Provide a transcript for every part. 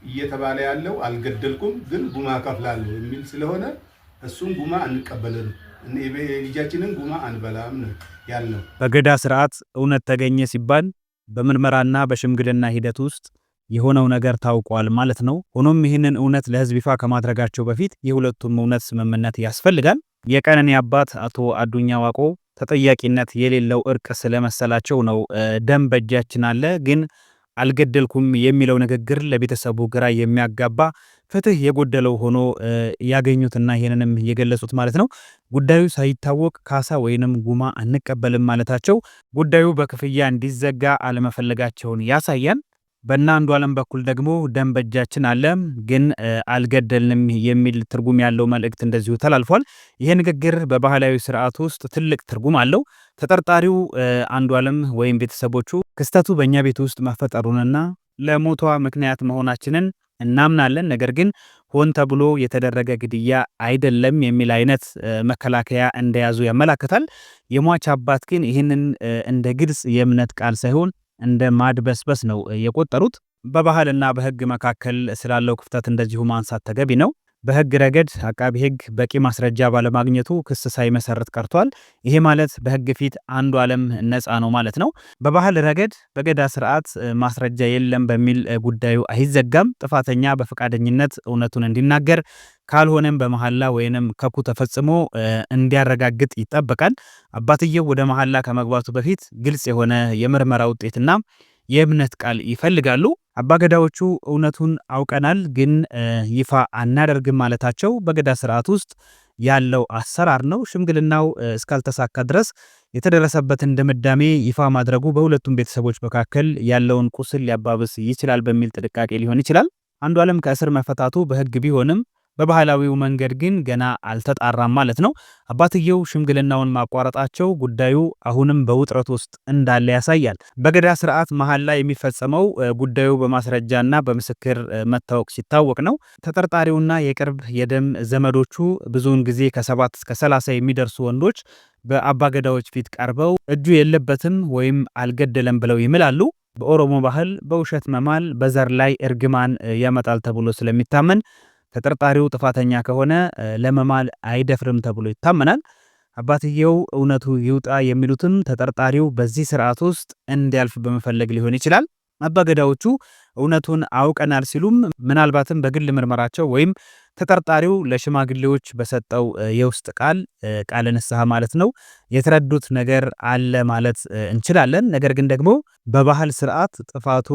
እየተባለ ያለው አልገደልኩም ግን ጉማ ከፍላለሁ የሚል ስለሆነ እሱም ጉማ አንቀበልም፣ ልጃችንን ጉማ አንበላም ነው ያልነው። በገዳ ስርዓት እውነት ተገኘ ሲባል በምርመራና በሽምግልና ሂደት ውስጥ የሆነው ነገር ታውቋል ማለት ነው። ሆኖም ይህንን እውነት ለሕዝብ ይፋ ከማድረጋቸው በፊት የሁለቱም እውነት ስምምነት ያስፈልጋል። የቀነኒ አባት አቶ አዱኛ ዋቆ ተጠያቂነት የሌለው እርቅ ስለመሰላቸው ነው ደም በእጃችን አለ ግን አልገደልኩም የሚለው ንግግር ለቤተሰቡ ግራ የሚያጋባ፣ ፍትህ የጎደለው ሆኖ ያገኙትና ይህንንም የገለጹት ማለት ነው። ጉዳዩ ሳይታወቅ ካሳ ወይንም ጉማ አንቀበልም ማለታቸው ጉዳዩ በክፍያ እንዲዘጋ አለመፈለጋቸውን ያሳያል። በእነ አንዱዓለም በኩል ደግሞ ደም በእጃችን አለ ግን አልገደልንም የሚል ትርጉም ያለው መልእክት እንደዚሁ ተላልፏል። ይሄ ንግግር በባህላዊ ስርዓት ውስጥ ትልቅ ትርጉም አለው። ተጠርጣሪው አንዱዓለም ወይም ቤተሰቦቹ ክስተቱ በእኛ ቤት ውስጥ መፈጠሩንና ለሞቷ ምክንያት መሆናችንን እናምናለን፣ ነገር ግን ሆን ተብሎ የተደረገ ግድያ አይደለም የሚል አይነት መከላከያ እንደያዙ ያመላክታል። የሟች አባት ግን ይህንን እንደ ግልጽ የእምነት ቃል ሳይሆን እንደ ማድበስበስ ነው የቆጠሩት። በባህልና በሕግ መካከል ስላለው ክፍተት እንደዚሁ ማንሳት ተገቢ ነው። በሕግ ረገድ አቃቢ ሕግ በቂ ማስረጃ ባለማግኘቱ ክስ ሳይመሰርት ቀርቷል። ይሄ ማለት በሕግ ፊት አንዱዓለም ነፃ ነው ማለት ነው። በባህል ረገድ በገዳ ስርዓት ማስረጃ የለም በሚል ጉዳዩ አይዘጋም። ጥፋተኛ በፈቃደኝነት እውነቱን እንዲናገር ካልሆነም በመሐላ ወይንም ከኩ ተፈጽሞ እንዲያረጋግጥ ይጠበቃል። አባትየው ወደ መሐላ ከመግባቱ በፊት ግልጽ የሆነ የምርመራ ውጤትና የእምነት ቃል ይፈልጋሉ። አባገዳዎቹ እውነቱን አውቀናል ግን ይፋ አናደርግም ማለታቸው በገዳ ስርዓት ውስጥ ያለው አሰራር ነው። ሽምግልናው እስካልተሳካ ድረስ የተደረሰበትን ድምዳሜ ይፋ ማድረጉ በሁለቱም ቤተሰቦች መካከል ያለውን ቁስል ሊያባብስ ይችላል በሚል ጥንቃቄ ሊሆን ይችላል። አንዱዓለም ከእስር መፈታቱ በሕግ ቢሆንም በባህላዊው መንገድ ግን ገና አልተጣራም ማለት ነው። አባትየው ሽምግልናውን ማቋረጣቸው ጉዳዩ አሁንም በውጥረት ውስጥ እንዳለ ያሳያል። በገዳ ስርዓት መሀል ላይ የሚፈጸመው ጉዳዩ በማስረጃና በምስክር መታወቅ ሲታወቅ ነው። ተጠርጣሪውና የቅርብ የደም ዘመዶቹ ብዙውን ጊዜ ከ7 እስከ 30 የሚደርሱ ወንዶች በአባገዳዎች ፊት ቀርበው እጁ የለበትም ወይም አልገደለም ብለው ይምላሉ። በኦሮሞ ባህል በውሸት መማል በዘር ላይ እርግማን ያመጣል ተብሎ ስለሚታመን ተጠርጣሪው ጥፋተኛ ከሆነ ለመማል አይደፍርም ተብሎ ይታመናል። አባትየው እውነቱ ይውጣ የሚሉትም ተጠርጣሪው በዚህ ስርዓት ውስጥ እንዲያልፍ በመፈለግ ሊሆን ይችላል። አባገዳዎቹ እውነቱን አውቀናል ሲሉም ምናልባትም በግል ምርመራቸው ወይም ተጠርጣሪው ለሽማግሌዎች በሰጠው የውስጥ ቃል፣ ቃለ ንስሐ ማለት ነው፣ የተረዱት ነገር አለ ማለት እንችላለን። ነገር ግን ደግሞ በባህል ስርዓት ጥፋቱ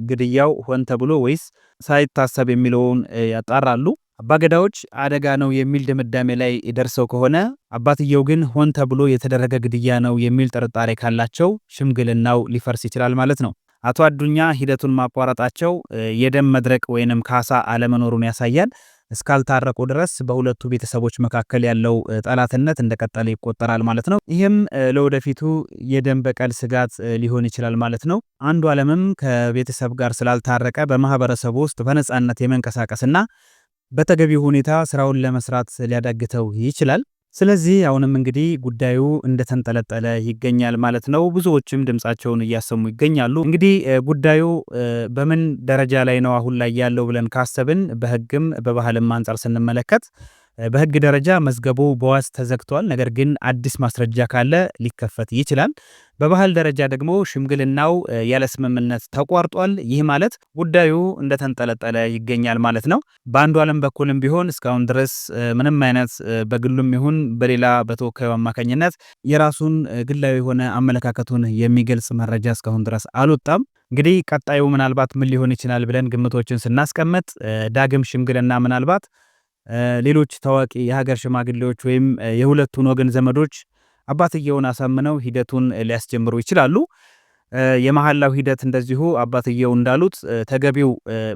ግድያው ሆን ተብሎ ወይስ ሳይታሰብ የሚለውን ያጣራሉ። አባገዳዎች አደጋ ነው የሚል ድምዳሜ ላይ ደርሰው ከሆነ፣ አባትየው ግን ሆን ተብሎ የተደረገ ግድያ ነው የሚል ጥርጣሬ ካላቸው ሽምግልናው ሊፈርስ ይችላል ማለት ነው። አቶ አዱኛ ሂደቱን ማቋረጣቸው የደም መድረቅ ወይንም ካሳ አለመኖሩን ያሳያል። እስካልታረቁ ድረስ በሁለቱ ቤተሰቦች መካከል ያለው ጠላትነት እንደቀጠለ ይቆጠራል ማለት ነው። ይህም ለወደፊቱ የደም በቀል ስጋት ሊሆን ይችላል ማለት ነው። አንዱዓለምም ከቤተሰብ ጋር ስላልታረቀ በማህበረሰቡ ውስጥ በነፃነት የመንቀሳቀስና በተገቢው ሁኔታ ስራውን ለመስራት ሊያዳግተው ይችላል። ስለዚህ አሁንም እንግዲህ ጉዳዩ እንደተንጠለጠለ ይገኛል ማለት ነው። ብዙዎችም ድምጻቸውን እያሰሙ ይገኛሉ። እንግዲህ ጉዳዩ በምን ደረጃ ላይ ነው አሁን ላይ ያለው ብለን ካሰብን፣ በህግም በባህልም አንጻር ስንመለከት በህግ ደረጃ መዝገቡ በዋስ ተዘግቷል። ነገር ግን አዲስ ማስረጃ ካለ ሊከፈት ይችላል። በባህል ደረጃ ደግሞ ሽምግልናው ያለ ስምምነት ተቋርጧል። ይህ ማለት ጉዳዩ እንደተንጠለጠለ ይገኛል ማለት ነው። በአንዱዓለም በኩልም ቢሆን እስካሁን ድረስ ምንም አይነት በግሉም ይሁን በሌላ በተወካዩ አማካኝነት የራሱን ግላዊ የሆነ አመለካከቱን የሚገልጽ መረጃ እስካሁን ድረስ አልወጣም። እንግዲህ ቀጣዩ ምናልባት ምን ሊሆን ይችላል ብለን ግምቶችን ስናስቀምጥ፣ ዳግም ሽምግልና፣ ምናልባት ሌሎች ታዋቂ የሀገር ሽማግሌዎች ወይም የሁለቱን ወገን ዘመዶች አባትየውን አሳምነው ሂደቱን ሊያስጀምሩ ይችላሉ። የመሐላው ሂደት እንደዚሁ አባትየው እንዳሉት ተገቢው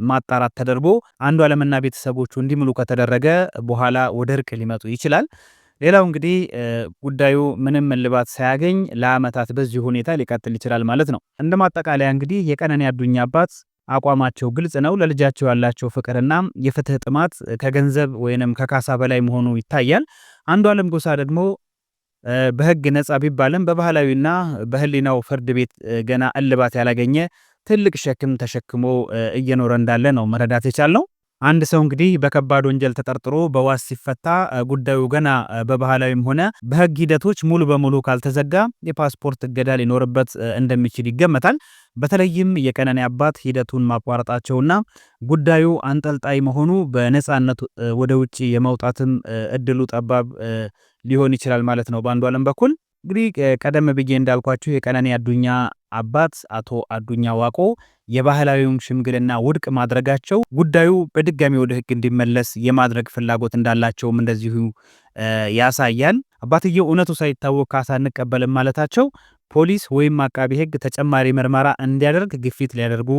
ማጣራት ተደርጎ አንዱዓለምና ቤተሰቦቹ እንዲምሉ ከተደረገ በኋላ ወደ እርቅ ሊመጡ ይችላል። ሌላው እንግዲህ ጉዳዩ ምንም እልባት ሳያገኝ ለዓመታት በዚሁ ሁኔታ ሊቀጥል ይችላል ማለት ነው። እንደ ማጠቃለያ እንግዲህ የቀነኒ አዱኛ አባት አቋማቸው ግልጽ ነው። ለልጃቸው ያላቸው ፍቅርና የፍትህ ጥማት ከገንዘብ ወይንም ከካሳ በላይ መሆኑ ይታያል። አንዱዓለም ጎሳ ደግሞ በህግ ነፃ ቢባልም በባህላዊና በህሊናው ፍርድ ቤት ገና እልባት ያላገኘ ትልቅ ትልቅ ሸክም ተሸክሞ እየኖረ እንዳለ ነው መረዳት የቻልነው። አንድ ሰው እንግዲህ በከባድ ወንጀል ተጠርጥሮ በዋስ ሲፈታ ጉዳዩ ገና በባህላዊም ሆነ በሕግ ሂደቶች ሙሉ በሙሉ ካልተዘጋ የፓስፖርት እገዳ ሊኖርበት እንደሚችል ይገመታል። በተለይም የቀነኒ አባት ሂደቱን ማቋረጣቸውና ጉዳዩ አንጠልጣይ መሆኑ በነፃነት ወደ ውጭ የመውጣትም እድሉ ጠባብ ሊሆን ይችላል ማለት ነው። በአንዱዓለም በኩል እንግዲህ ቀደም ብዬ እንዳልኳችሁ የቀነኒ አዱኛ አባት አቶ አዱኛ ዋቆ የባህላዊውን ሽምግልና ውድቅ ማድረጋቸው ጉዳዩ በድጋሚ ወደ ሕግ እንዲመለስ የማድረግ ፍላጎት እንዳላቸውም እንደዚሁ ያሳያል። አባትየው እውነቱ ሳይታወቅ ካሳ አንቀበልም ማለታቸው ፖሊስ ወይም አቃቢ ሕግ ተጨማሪ ምርመራ እንዲያደርግ ግፊት ሊያደርጉ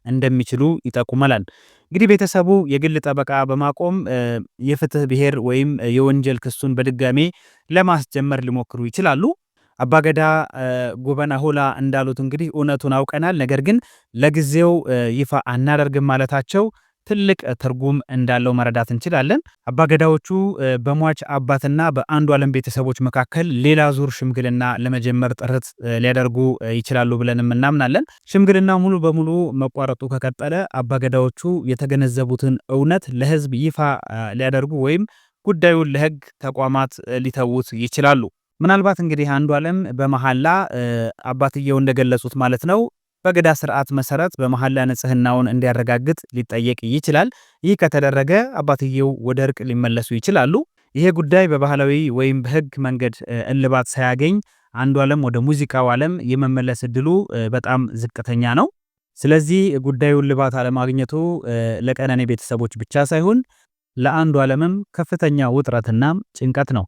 እንደሚችሉ ይጠቁመላል። እንግዲህ ቤተሰቡ የግል ጠበቃ በማቆም የፍትህ ብሔር ወይም የወንጀል ክሱን በድጋሜ ለማስጀመር ሊሞክሩ ይችላሉ። አባገዳ ጎበና ሆላ እንዳሉት እንግዲህ እውነቱን አውቀናል፣ ነገር ግን ለጊዜው ይፋ አናደርግም ማለታቸው ትልቅ ትርጉም እንዳለው መረዳት እንችላለን። አባገዳዎቹ በሟች አባትና በአንዱ ዓለም ቤተሰቦች መካከል ሌላ ዙር ሽምግልና ለመጀመር ጥረት ሊያደርጉ ይችላሉ ብለንም እናምናለን። ሽምግልና ሙሉ በሙሉ መቋረጡ ከቀጠለ አባገዳዎቹ የተገነዘቡትን እውነት ለሕዝብ ይፋ ሊያደርጉ ወይም ጉዳዩን ለሕግ ተቋማት ሊተዉት ይችላሉ። ምናልባት እንግዲህ አንዱ ዓለም በመሐላ አባትየው እንደገለጹት ማለት ነው በገዳ ስርዓት መሰረት በመሐላ ንጽህናውን እንዲያረጋግጥ ሊጠየቅ ይችላል። ይህ ከተደረገ አባትየው ወደ እርቅ ሊመለሱ ይችላሉ። ይሄ ጉዳይ በባህላዊ ወይም በህግ መንገድ እልባት ሳያገኝ አንዱ ዓለም ወደ ሙዚቃው ዓለም የመመለስ እድሉ በጣም ዝቅተኛ ነው። ስለዚህ ጉዳዩ እልባት አለማግኘቱ ለቀነኒ ቤተሰቦች ብቻ ሳይሆን ለአንዱ ዓለምም ከፍተኛ ውጥረትና ጭንቀት ነው።